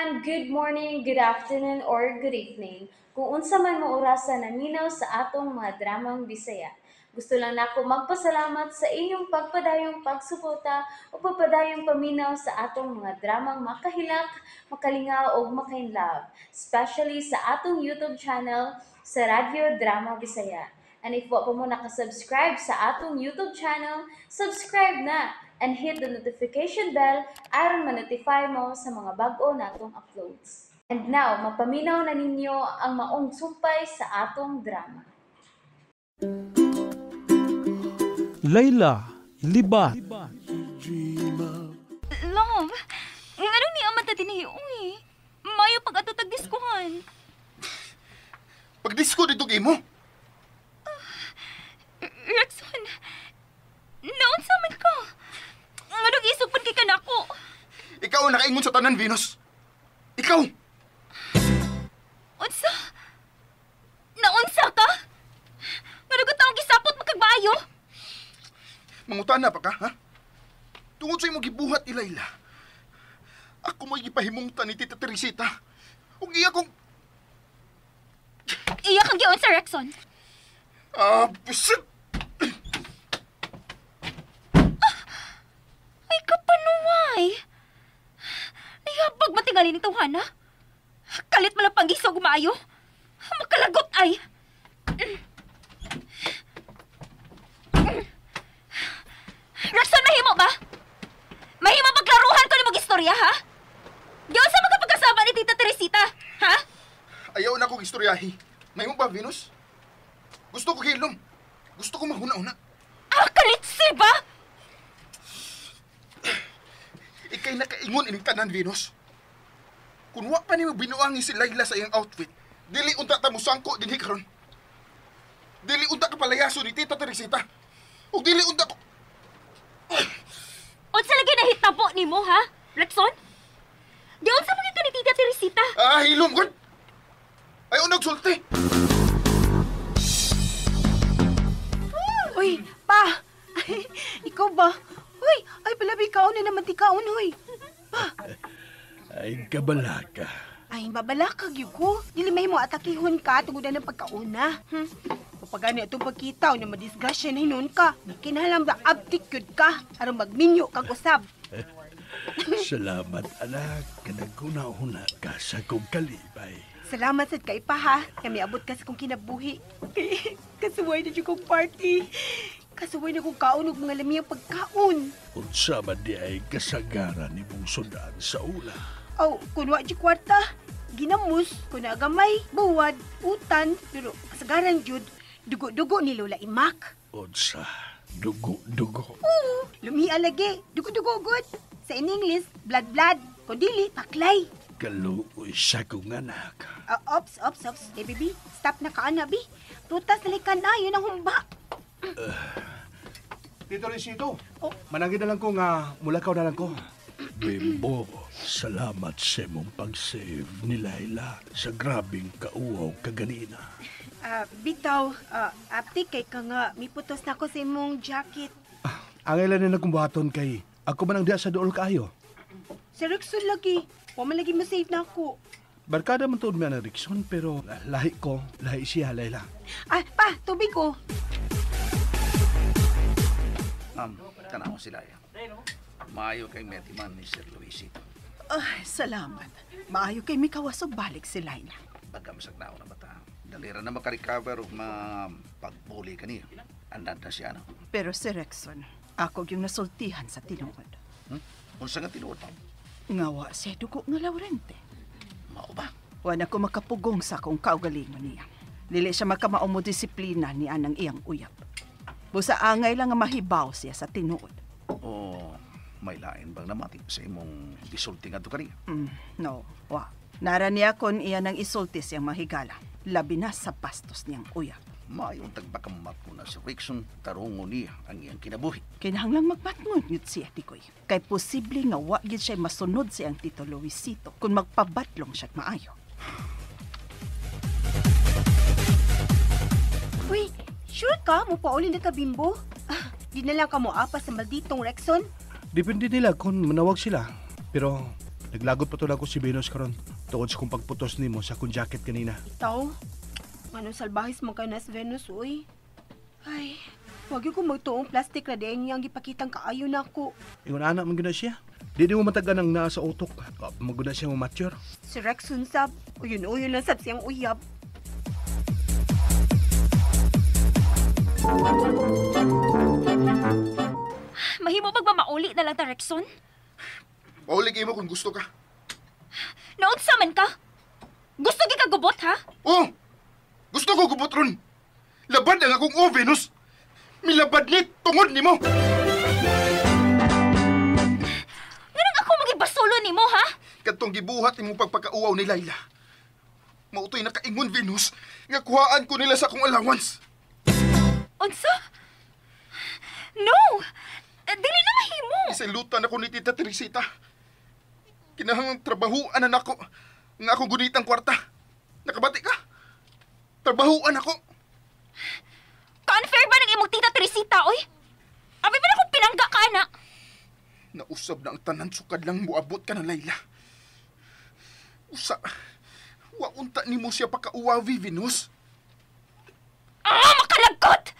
Everyone! Good morning, good afternoon, or good evening. Kung unsa man mo orasa naminaw sa atong mga dramang Bisaya. Gusto lang nako magpasalamat sa inyong pagpadayong pagsuporta o pagpadayong paminaw sa atong mga dramang makahilak, makalingaw o makainlove, especially sa atong YouTube channel sa Radyo Drama Bisaya. And if wa pa mo nakasubscribe sa atong YouTube channel, subscribe na and hit the notification bell aron ma-notify mo sa mga bag-o natong uploads. And now, mapaminaw na ninyo ang maong sumpay sa atong drama. Layla, Libat. Love, nganong ni aman ta dinhi uy? Mayo pag ato tagdiskuhan. Pagdisko dito imo? Rexon, naunsa man ka? Nganong isog man kay kanako? Ikaw ang nakaingon sa tanan, Venus. Ikaw! Unsa? Naunsa ka? Nganong ka taong gisapot magkagbayo? Mangutana pa ka, ha? Tungod sa imong gibuhat ni Layla, ako mo'y gipahimungtan ni Tita Teresita. Ug iya kong... Iya kang giunsa, Rexon. Ah, busit! Ay, kapanuway! Nahihapag matingali ni tawhana? Kalit mo lang panggisog maayo? Makalagot ay! Rexon, mahimo ba? Mahimo pagklaruhan ko ni mong istorya, ha? Diyon sa mga pagkasama ni Tita Teresita, ha? Ayaw na akong istoryahi. Mahimo ba, Venus? Gusto ko hilom. Gusto ko mahuna-una. Ah, kalitsi ba? Ika'y nakaingon ining tanan, Venus. Kung wa pa nimo binuangi si Layla sa iyang outfit, dili unta ta musangko dinhi karon. Dili unta ka palayaso ni Tita Teresita. Ug dili unta ko... Unsa lagi nahitabo nimo, ha? Rexon? Di unsa man ka ni Tita Teresita? Ah, hilom gud. Ayaw nagsulti. Uy, pa! Ikaw ba? Uy, ay palabi kaon na naman ti kaon, huy. Pa! Ay, kabalaka. Ay, babalaka, gyud ko. Dili may mo atakihon ka tungod na ng pagkauna. Kapag itong pagkita, na madisgrasya na hinon ka. Kinahalang ba abtik yun ka, aron magminyo kag usab. Salamat, anak. Kanaguna-una ka sa kong kalibay. Salamat sad kay pa, ha. Kami abot ka sa kong kinabuhi. Kasuway na dyan kong party. Kasuway na kong kaon og mga lamiyang pagkaon. Unsa man di ay kasagaran ni mong sundaan sa ula. Aw, kunwa di kwarta. Ginamos, kuna gamay, buwad, utan, pero kasagaran jud. Dugo-dugo ni Lola Imak. Unsa, dugo-dugo. Oo, lumia lagi. Dugo-dugo good. Sa in English, blood-blood. Kung dili, paklay. Kaluoy sa kong anak. Ops, ops, ops. Eh, baby, stop na ka, ana, bi. Prutas nalikan na, yun ang humba. Tito Risito, oh. Manangin na lang ko nga mulakaw na lang ko. Bimbo, salamat sa imong pag-save ni Layla sa grabing kauwaw kaganina. Bitaw, aptik kay ka nga, miputos na ko sa imong jacket. Ang ilan na nagkumbuhaton kay, ako man ang diya sa dool kaayo. Sa Rexon lagi, wa man lagi masave na ako. Barkada man tuod mi ang Rexon, pero lahi ko, lahi siya, Layla. Ah, pa, tubig ko. Tanaw sila. Maayo kay metiman ni Sir Luisito. Ay, salamat. Maayo kay mikawasog balik si Layla. Pagkamsag na ako na bata. Dalira na makarecover o mapagbuli ka niya. Andad na siya, no? Pero si Rexon, ako yung nasultihan sa tinuod. Unsa nga tinuod? Ngawa siya dugo nga Laurente. Mao ba? Wa na ko makapugong sa akong kaugalingon niya. Dili siya makamao mo disiplina ni anang iyang uyab. Busa angay lang nga mahibaw siya sa tinuod. O, may lain bang namati sa imong gisulti nga to kaniya? No, wa. Nara niya kon iya nang isulti siyang mahigala. Labi na sa bastos niyang uyab. Mayong tagbakamat mo na si Rickson, tarungo niya ang iyang kinabuhi. Kinahanglang magmatngon yun siya, Tikoy. Kay posible nga wa gyud siya masunod siyang Tito Luisito kung magpabatlong siya't maayo. Uy, sure ka? Mupauli na ka, Bimbo? Ah, di na lang ka mo apa sa malditong Rexon? Depende nila kung manawag sila. Pero Naglagot pa to ko si Venus karon tungod sa kong pagputos nimo sa akong jacket kanina. Itaw, anong salbahis mo kay nas Venus, uy. Ay, wag ko magtuong plastic ra diay niyang gipakitang kaayo nako. Ingon ana man gyud na siya. Di di mo matagan ang naa sa utok. Wa man gyud na siya mo mature. Si Rexon sab, uyon-uyon lang sab siyang uyab. Mahimo pag mamauli na lang ta, Rexon? Mauli kay mo kung gusto ka. Naunsa man ka? Gusto gi ka gubot, ha? Oh! Gusto ko gubot ron. Labad ang akong o, Venus. Milabad ni tungod nimo. Nganong ako magibasulo nimo, ha? Kadtong gibuhat imong pagpakauaw ni Layla. Mautoy nakaingon, Venus, nga kuhaan ko nila sa akong allowance. Unsa? No! Dili na mahimo. Isilutan ako ni Tita Teresita. Kinahanglang trabahuan na nako nga akong gunitang kwarta. Nakabati ka? Trabahuan ako. Ka-unfair ba ng imong Tita Teresita, oy? Abi ba na akong pinangga ka, anak? Nausab na ang tanan sukad lang muabot ka na, Layla. Usa, waunta nimo siya pakauwawi, Venus. Ah, makalagkot!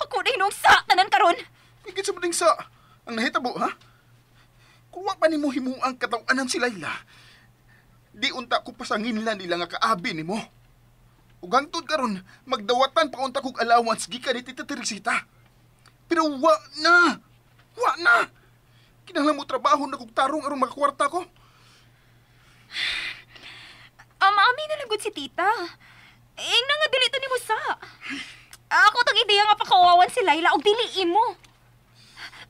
Ako na hinong sa tanan karon. Ikit sa bading sa ang nahitabo, ha? Kuwa pa nimo himuang kataw-anan si Layla. Di unta ko pasanginlan nila nga kaabi nimo. Ug hangtod karon magdawatan pa unta kog allowance gikan ni Tita Teresita. Pero wa na. Wa na. Kinahanglan mo trabaho na kog tarong aron makakwarta ko. Maami na lang gud si Tita. Ingna nga dili to nimo sa. Ako tong ideya nga pakawawan si Layla og dili imo.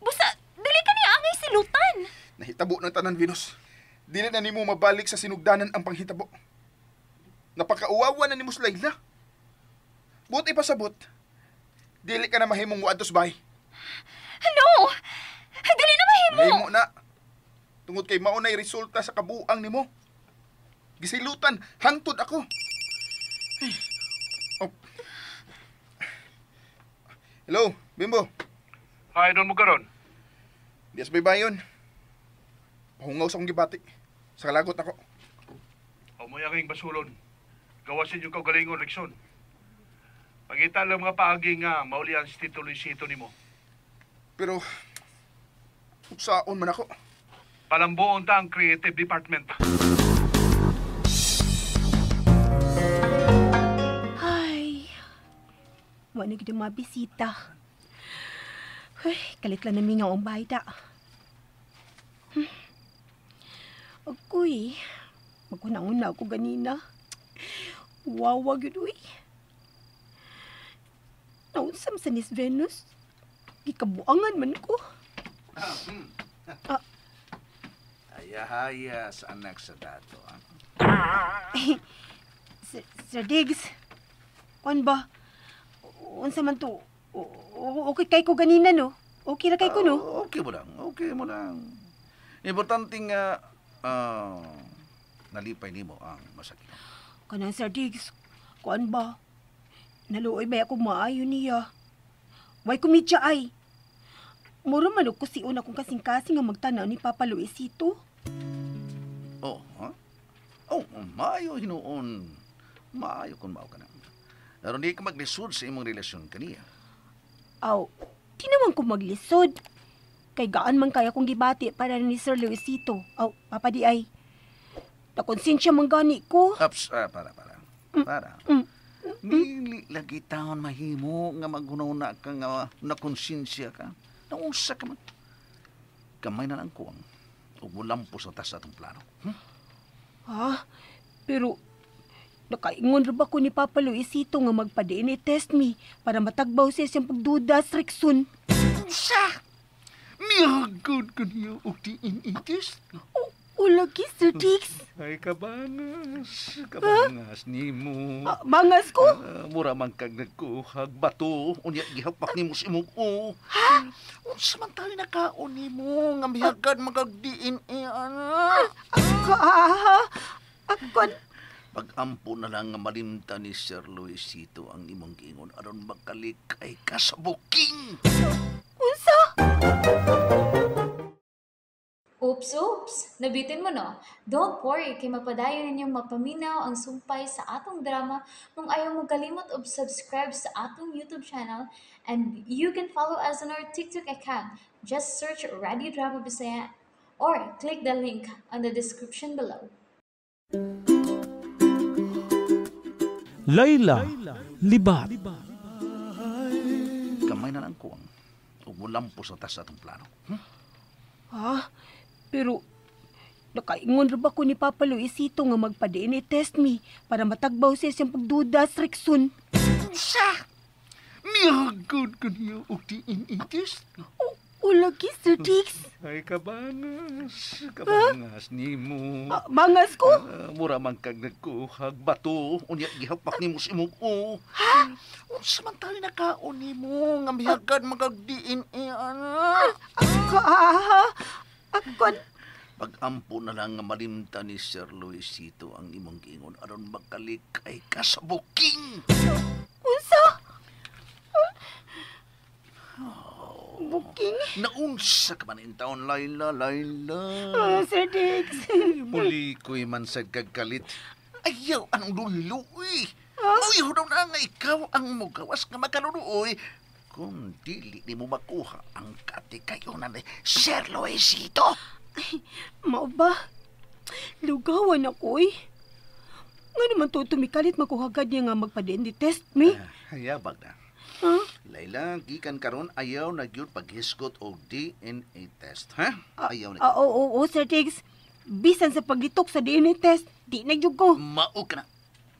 Busa, dili ka niya angay silutan. Nahitabo ng tanan, Venus. Dili na nimo mabalik sa sinugdanan ang panghitabo. Napakauwawa na nimo si Layla. Buot ipasabot, dili ka na mahimong muadtos bay. No! Dili na mahimo! Mahimo na. Tungod kay mao na'y resulta sa kabuang nimo. Gisilutan, hangtod ako. Ay. Oh. Hello, Bimbo. Hi, doon mo karon. Dias baybayon. Pahungaw sa akong gibati. Sa kalagot ako. O mo yaking basulon. Gawasin yung kaugalingon, Rexon. Pagita lang mga paagi nga maulian si Tito Luisito nimo. Pero, uksaon man ako. Palambuon ta ang creative department. Ay, wa na gid ang mga bisita. Ay, kalit lang namingaw ang bayda. Ako'y, maguna-una ako ganina. Wawa gyud uy. Naunsam sa Miss Venus. Gikabuangan man ko. Ayahaya sa anak sa dato. Ah. Sir Diggs, kuan ba? Unsa man to? Okay kay ko ganina, no? Okay ra kay ko, no? Okay mo lang, okay mo lang. Importante nga nalipay nimo ang masakit. Kanang Sir Diggs, kuan ba? Naluoy ba ako maayo niya? Way kumidya ay. Mura man og kusion akong kasing-kasing nga magtanaw ni Papa Luisito. Oh, ha? Oh, maayo hinuon. Maayo kung mao ka na. Pero di ka maglisod sa imong relasyon kaniya. Aw, di naman ko maglisod. Kay gaan man kaya kong gibati para ni Sir Luisito. Aw, Papa di ay. Nakonsensya man gani ko. Ups, para. Para. Dili lagi taon mahimo nga maghunahuna ka nga nakonsensya ka. Nausa ka man. Gamay na lang kuwang. Ug mulampos na ta sa atong plano. Ha? Pero nakaingon ra ba ko ni Papa Luisito nga magpa-DNA test me para matagbaw siya siyang pagduda sa Rexon? Unsa? Mihagod ko niyo og DNA test? O lagi, Sir Diggs. Ay, kabangas. Kabangas nimo. Ah, bangas ko? Mura man kag nagkuhag bato. Unya, gihapak nimo sa imong o. Ha? Unsa man tayo nakaon nimo nga mihagad magag DNA, ana? Ako, Pag-ampo na lang nga malimta ni Sir Luisito ang imong giingon aron makalikay ka sa booking. Unsa? Oops, oops! Nabitin mo no? Don't worry, kay mapadayon ninyong mapaminaw ang sumpay sa atong drama kung ayaw mo kalimot og subscribe sa atong YouTube channel, and you can follow us on our TikTok account. Just search Radio Drama Bisaya or click the link on the description below. Layla, Libat. Kamay na lang ko ang ug sa tas atong plano. Ha? Pero nakaingon ra ba ko ni Papa Luisito nga magpa-DNA test me para matagbaw siya siyang pagduda sa Rickson? Sa! Miyagod ko niya og DNA test. O lagi, Sir Diggs. Ay, kabangas. Kabangas ni mo. Bangas ko? Mura man kag nagkuhag bato. Unya, gihapak ni mo si imong o. Ha? Unsa man tayo nakaon ni mo nga mihagad magag-DNA, ana? Ako, Pag-ampo na lang nga malimta ni Sir Luisito ang imong giingon aron makalikay ka sa buking. Unsa? Buking? Naunsa ka man in taon, Layla, Layla. Oh, Sir Diggs. Muli ko'y man sa gagalit. Ayaw, anong luluoy? Uy, hudaw na nga ikaw ang mugawas nga makaluluoy. Kung dili ni mo makuha ang katikayonan ni Sir Luisito. Ay, mao ba? Lugawan ako, eh. Nga naman to tumikalit makuhagad niya nga magpa-DNA test, me. Hayabag na. Huh? Layla, gikan karon ayaw na gyud paghisgot og DNA test, ha? Ayaw na. Oo, Sir Diggs. Bisan sa paglitok sa DNA test, di na gyud ko. Mao ka na.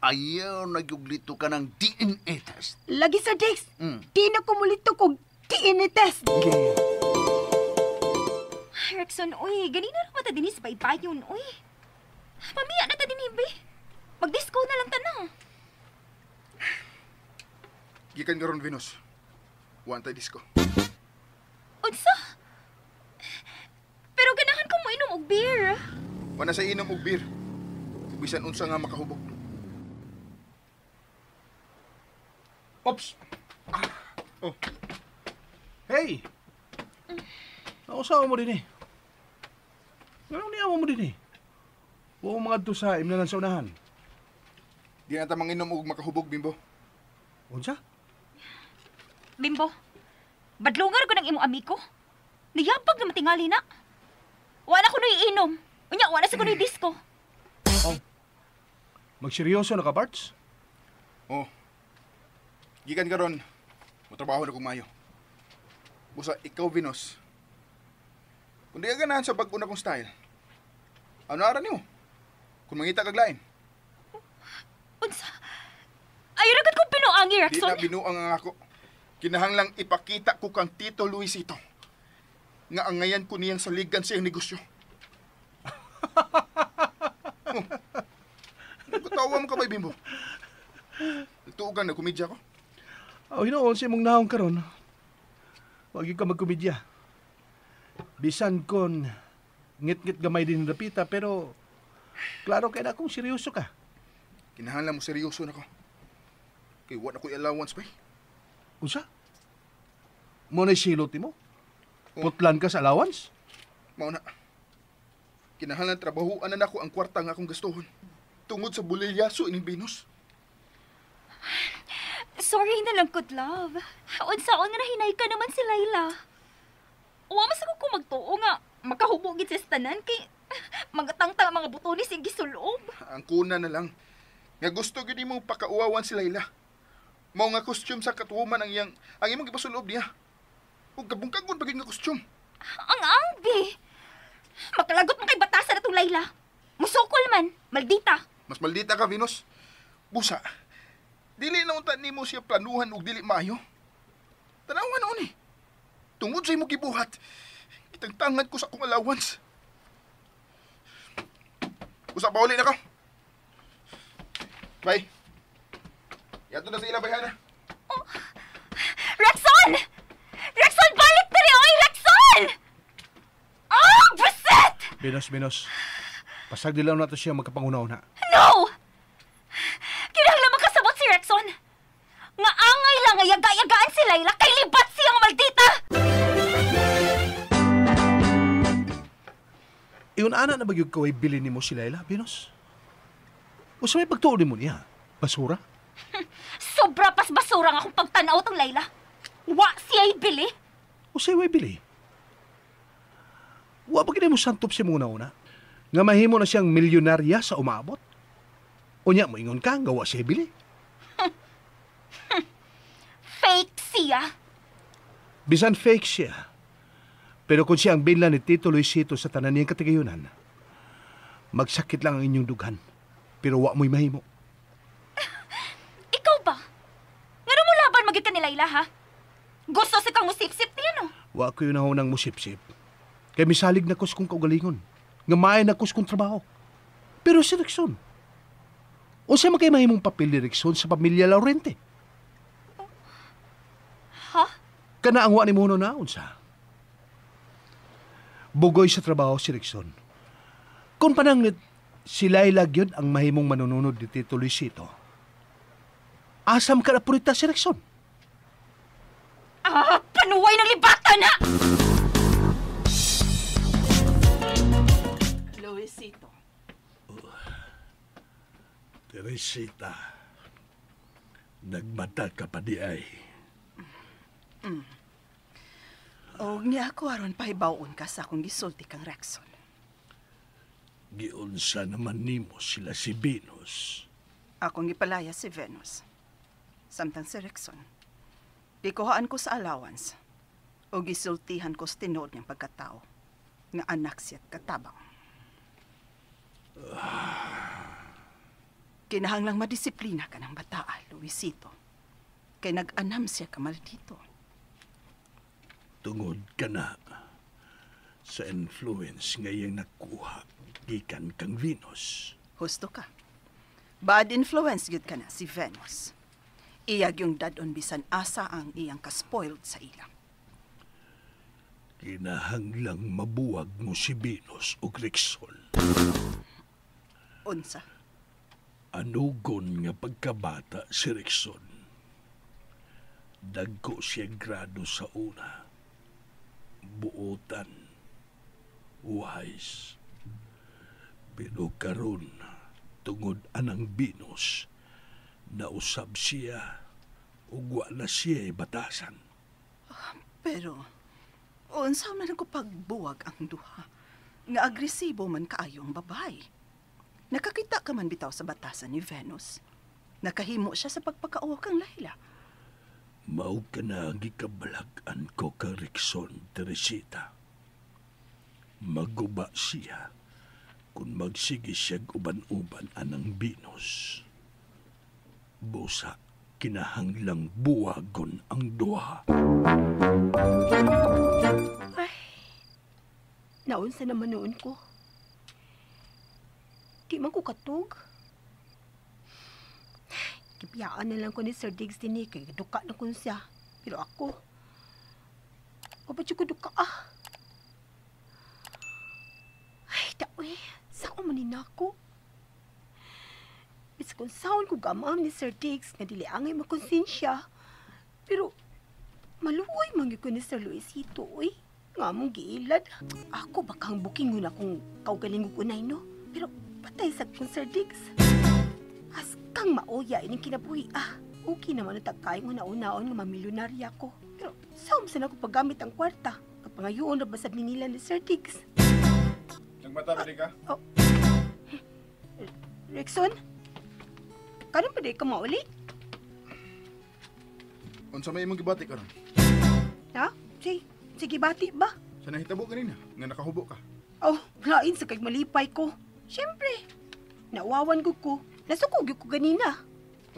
Ayaw na gyud lito ka ng DNA test. Lagi, Sir Diggs. Di na ko mulitok og DNA test. Okay. Rickson, uy, ganina lang mata dinis baybayon, uy. Pamiya na ta din, be. Mag-disco na lang ta na. Gikan karon, Venus. Wa tay disco. Unsa? Pero ganahan ko mo inom og beer. Wa na sa inom og beer. Bisan unsa nga makahubog. Ops. Oh. Hey. Nausawa mo din eh. Anong niyawa mo din eh? Huwag mga to sa imnanan sa unahan. Di na ta manginom og makahubog, Bimbo. Unsa? Bimbo, badlungar ko ng imong amigo. Niyapag na matingali na. Wala ko nu'y inom. Unya, wala sa ko nu'y disco. Oh. Magseryoso na ka, Barts? Oh. Gikan karon, motrabaho na kong mayo. Busa ikaw, Venus. Kung di ka ganahan sa bag-o na kong style, ano ara nimo? Kung mangita kag lain. Unsa? Ayaw na kong binuangi, Rickson. Di na binuang ang ako. Kinahanglang ipakita ko kang Tito Luisito nga angayan ko niyang saligan sa iyang negosyo. Oh. Nagkatawa mo ka ba, Bimbo? Nagtuogan na komedya ko. Oh, hinoon sa imong naong karon. Wag ka magkomedya. Bisan kon ngit-ngit gamay din rapita, pero klaro kay na kung seryoso ka. Kinahanglan mo seryoso na ko. Kay wa na ko'y allowance pa. Unsa? Mo na silot mo? Putlan ka sa allowance? Mao na. Kinahanglan trabahuan na nako ang kwarta nga akong gastuhon. Tungod sa bulilyaso ining Venus. Sorry na lang, good love. Unsaon nga nahinay ka naman si Layla. Uwa mas ako kung magtuo nga makahubogit sa tanan kay magatangtang ang mga butones yung gisulob. Ang kuna na lang. Nga gusto gyud nimo pakauwawan si Layla. Mao nga costume sa Catwoman ang iyang ang imong gipasulob niya. Ug kabungkagon pa gyud nga costume. Ang angbi. Makalagot man kay batasan atong Layla. Musukol man, maldita. Mas maldita ka, Venus. Busa. Dili na unta nimo siya planuhan og dili maayo. Tanawa noon eh. Tungod sa imong gibuhat, kitangtangan ko sa akong allowance. Usa pauli na ka. Bye. Yato na sa ila bayhana. Oh. Rexon! Rexon, balik na rin! Oy, Rexon! Oh, buset! Venus, Venus. Pasag dilaw na to siya magkapanguna-una. No! Kinahanglan makasabot si Rexon. Nga angay lang nga yaga-yagaan si Layla kay libat siyang maldita! Ana na bagyog kaway bilin nimo si Laila, Venus? O sa may pagtuon mo niya? Basura? Sobra pas basura nga akong pagtanaw tong Laila. Wa siya'y bili. O sa'yo ay bili? Wa ba mo santop si muna una? Nga mahimo na siyang milyonarya sa umaabot? O niya, moingon ka, nga wa siya'y bili. Fake siya. Bisan fake siya. Pero kung siya ang binla ni Tito Luisito sa tanan niyang katigayunan, magsakit lang ang inyong dughan. Pero wa mo'y mahimo. Ikaw ba? Ngano mo laban magid ka ni Laila, ha? Gusto si kang musipsip niya, no? Wa ko yun nang musipsip. Kay misalig na kus kong kaugalingon. Nga maay na kus kong trabaho. Pero si Rickson, o siya makay mahimong papel ni Rickson sa pamilya Laurente? Ha? Kana ang wa ni mo na unsa. Bugoy sa trabaho si Rickson. Kung pananglit, si Laila gyud ang mahimong manununod ni Tito Luisito. Asam ka na purita si Rickson. Ah, panuway ng libata na! Luisito. Teresita, nagmata ka pa di ay. Og niya ako aron pahibawon ka sa akong gisulti kang Rexon. Giunsa naman nimo sila si Venus. Akong gipalaya si Venus. Samtang si Rexon. Gikuhaan ko sa allowance. O gisultihan ko sa tinuod niyang pagkatao. Nga anak siya't katabang. Kinahanglang madisiplina ka ng bataa, Luisito. Kay nag-anam siya ka maldito. Tungod ka na sa influence nga iyang nakuha gikan kang Venus. Husto ka. Bad influence gyud ka na si Venus. Iyag yung dadon bisan asa ang iyang kaspoiled sa ila. Kinahanglang mabuwag mo si Venus o Rexon. Unsa? Anugon nga pagkabata si Rexon. Dagko siya grado sa una. Buotan. Wise. Pero karon tungod anang Venus, nausab siya ug wa na siya batasan. Pero, unsa man ko pagbuwag ang duha? Nga agresibo man kaayo ang babae. Nakakita ka man bitaw sa batasan ni Venus. Nakahimo siya sa pagpakauwa kang Laila. Mao ka na ang gikabalag-an ko kang Rexon, Teresita. Maguba siya kung magsige siya'g uban-uban anang Venus. Busa, kinahanglang buwagon ang duha. Ay, naunsa naman noon ko. Di man ko katug. Kipiyaan na lang ko ni Sir Diggs din eh, kay duka na kun siya. Pero ako, wapat ko duka ah. Ay, taoy, saan man ni nako? Bis kung saan ko gamam ni Sir Diggs nga dili angay makonsensya. Pero, maluoy man gyud ko ni Sir Luisito, oy. Nga mong giilad. Ako bakang bukingon akong kaugaling og unay, no? Pero, patay sa kong Sir Diggs. Askang maoya ining kinabuhi, ah. Okay naman ang tagkayong una-unaon nga mamilyonarya ko. Pero, saan sa ako paggamit ang kwarta? Kapangayoon na ba sa nila ni Sir Diggs? Nagmata ba di ka? Oh. Rexon? Karon pa di ka mauli? Unsa may imong gibati karon? Ha? Sige bati ba? Sa nahitabo kanina nga nakahubo ka. Oh, lain sa kay malipay ko. Siyempre, nawawan ko ko. Nasuko gyud ko ganina.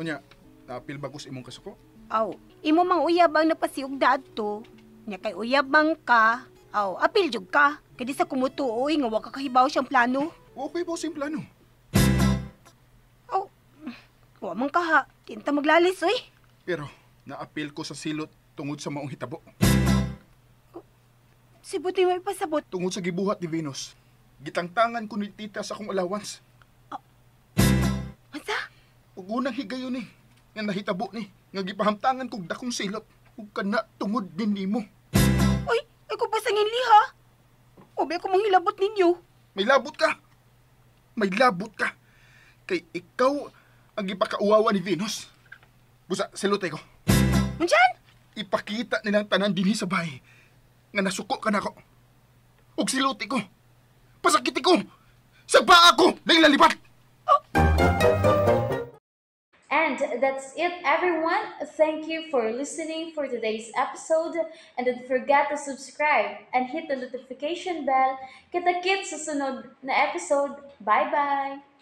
Unya, naapil ba ko sa imong kasuko? Aw, imo mang uyab ang napasiog dadto. Nya kay uyab man ka. Aw, apil jud ka. Kay di sa kumutuoy nga wa ka kahibaw siyang plano. Wa ko hibaw sa iyang plano. Aw, wa man ka ha. Tinta maglalis oy. Pero naapil ko sa silot tungod sa maong hitabo. Sibot ni may pasabot. Tungod sa gibuhat ni Venus, gitangtangan ko ni tita sa akong allowance. Unsa? Ug unang higayon ni nga nahitabo ni nga gipahamtangan kog dakong silot ug kana tungod din nimo. Uy, ay ko pa sa nginli ha. Obe ko manghilabot ninyo. May labot ka. May labot ka. Kay ikaw ang gipakauwawa ni Venus. Busa, silutay ko. Unsan? Ipakita nilang tanan dinhi sa bahay nga nasuko ka nako. Ug siluti ko. Pasakiti ko. Sagba ako, Layla Libat. And that's it, everyone. Thank you for listening for today's episode. And don't forget to subscribe and hit the notification bell. Kita-kits sa sunod na episode. Bye-bye!